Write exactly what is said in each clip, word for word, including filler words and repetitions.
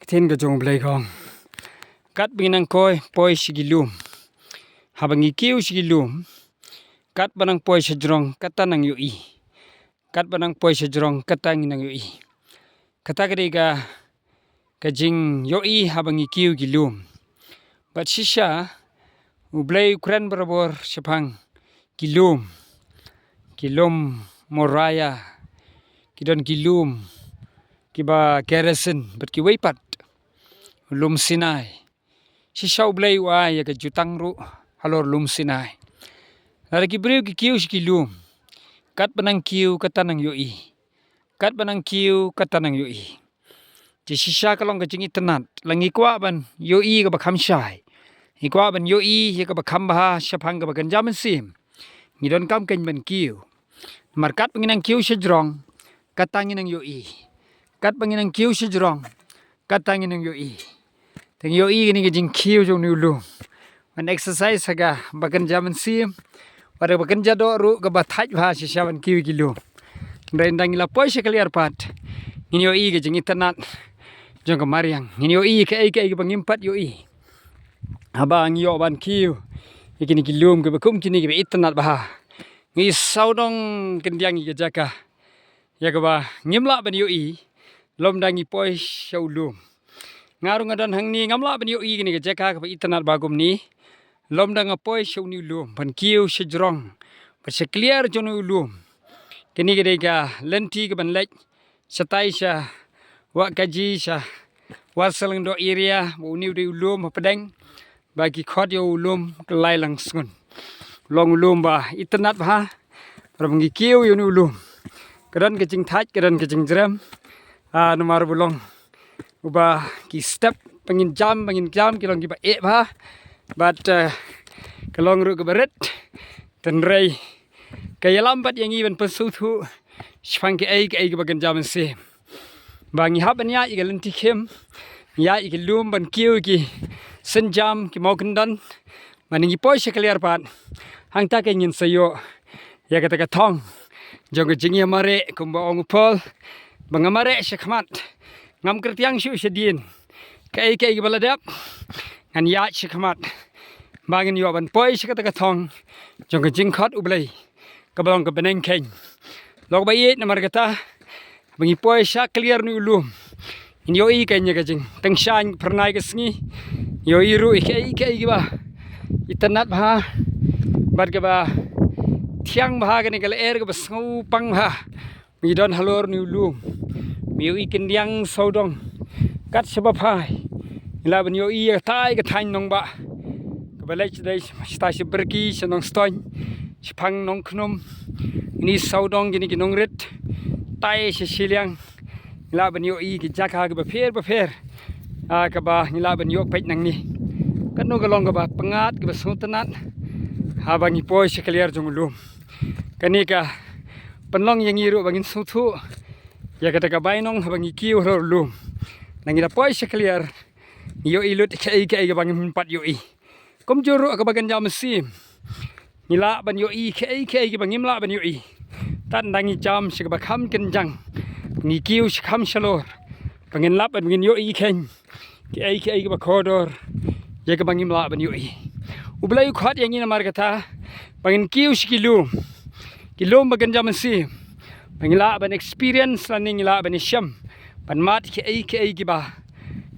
Ktien ka jong U Blei ka ong, katba ngi nang koi poi sha ki lum, haba ngi kiew sha ki lum, katba nang poi sha jrong kata nang ïohi. Katba nang poi sha jrong kata ngi nang ïohi. Kata ka dei ka, ka jingïohi haba ngi kiew ki lum. Bad shisha U Blei u kren barabor shaphang ki lum. Ki lum Moria, ki don ki lum kiba Gerizim, bad kiwei pat u lum Sinai. Shisha U Blei u ai ïa ka jutang ruh halor lum Sinai. Lada ki briew ki kiew sha ki lum, katba nang kiew kata nang ïohi. Katba nang kiew kata nang ïohi. Te shisha ka long ka jingitynnad, la ngi kwah ban ïohi kaba kham shai, ngi kwah ban ïohi ïa kaba kham bha shaphang kaba kynja mynsiem, ngi donkam kein ban kiew. Namar katba ngi nang kiew sha jrong, kata ngi nang ïohi. Katba ngi nang kiew sha jrong, kata ngi nang ïohi. Te ngi ïohi kane ka jingkiew jong une u lum, ban exercise ha kaba kynja mynsiem, bad kaba kynja doh ruh, kaba thait bha shisha ban kiew ki lum. Hynrei ynda ngi la poi sha kliar pat, ngin ïohi ka jingitynnad jong ka mariang. Ngin ïohi kaei kaei kaba ngim pat ïohi haba ngi ïoh ban kiew ïa kine ki lum kiba kum kine kiba itynnad bha. Ngi sawdong kyndiang ïa ka jaka ïa kaba ngim lah ban ïohi lymda ngi poi sha u lum. Nga ruh nga don hangne, ngam lah ban ïohi kane ka jaka kaba itynnad bha kumne lymda nga poi sha une u lum, ban kiew sha jrong bad sha kliar jong une u lum. Kane ka dei ka lynti kaban leit shatai sha Wahkaji, sha Wahseh Lyngdoh area, ba une u dei u lum hapdeng ba ki khot ïa u lum Kyllai Langsngun. U long u lum ba itynnad bha. Haba ngi kiew ïa une u lum, ka don ka jingthait, ka don ka jingjrem. Ah, namar ba u long uba ki step ba ngin jam, ba ngin jam, ki long kiba eh bha. Bad, eh, ka long ruh kaba rit. Hynrei ka ïalam pat ïa ngi ban pynsngewthuh shaphang kaei kaei kaba kynja mynsiem. Ba ngi hap ban ïaid ïa ka lynti khim, ïaid ïa ki lum, ban kiew ïa ki sienjam, ki mawkyndon. Ba ynda ngi poi sha kliar pat, hangta kein ngin sa ïoh ïa kata ka thong jong ka jingïamareh, kumba ong u Paul, ba nga mareh shakhmat, ngam kyrtiang shuh shadien. Kaei kaei kaba la dep, ngan ïaid shakhmat ba ngin ïoh ban poi sha kata ka thong jong ka jingkhot U Blei kaba long ka bneng kheiñ. Long ba ïeit, namar kata ba ngi poi sha kliar une u lum, ngin ïohi kein ïa ka jingtyngshaiñ phyrnai ka sngi. Ïohi ruh ïa kaei kaei kiba itynnad bha bad kaba thiang bha, kane ka lyer kaba sngewpang bha. Ngi don halor une u lum, ngi ïohi kyndiang sawdong kat shaba phai. Ngi lah ban ïohi ïa katai ka thaiñ nongbah kaba leit sha dei, shatai sha Byrki, sha Nongstoiñ, shaphang Nongkhnum. Ngi sawdong kine ki nongrit, tai sha shiliang. Ngi lah ban ïohi ki jaka kiba pher bapher, ah, kaba ngi lah ban ïoh peit nangne. Kano ka long kaba pyngngad, kaba sngewtynnad haba ngi poi sha kliar jong u lum. Kane ka pynlong ïa ngi ruh ba ngin sngewthuh ïa kata ka bainong haba ngi kiew halor u lum. Ynda ngi da poi sha kliar, ngi ïohi lut kaei kaei kaba ngim pat ïohi. Kumjuh ruh kaba kynja mynsiem, ngi lah ban ïohi kaei kaei kaba ngim lah ban ïohi. Tad ynda ngi jam sha kaba kham kynjang, ngi kiew sha kham shalor, ba ngin lap, ba ngin ïohi kein kaei kaei kaba kordor ïa kaba ngim lah ban ïohi. U Blei u khot ïa ngi namar kata ba ngin kiew sha ki lum, ki lum ba kynja mynsiem, ba ngi lah ban experience lane ngi lah ban ïashem, ban mad kaei kaei kiba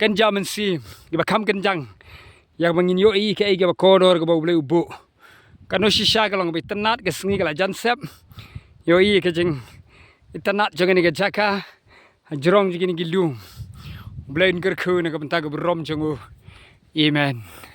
kynja mynsiem, kiba kham kynjang, ïa kaba ngin ïohi kaei kaba kordor kaba U Blei u buh. Kano shisha ka long ba itynnad, ka sngi ka la jan sep. Ïohi ka jingitynnad jong kane ka jaka, ha jrong jong kine ki lum. U Blei un kyrkhu na ka bynta ka burom jong u. Amen.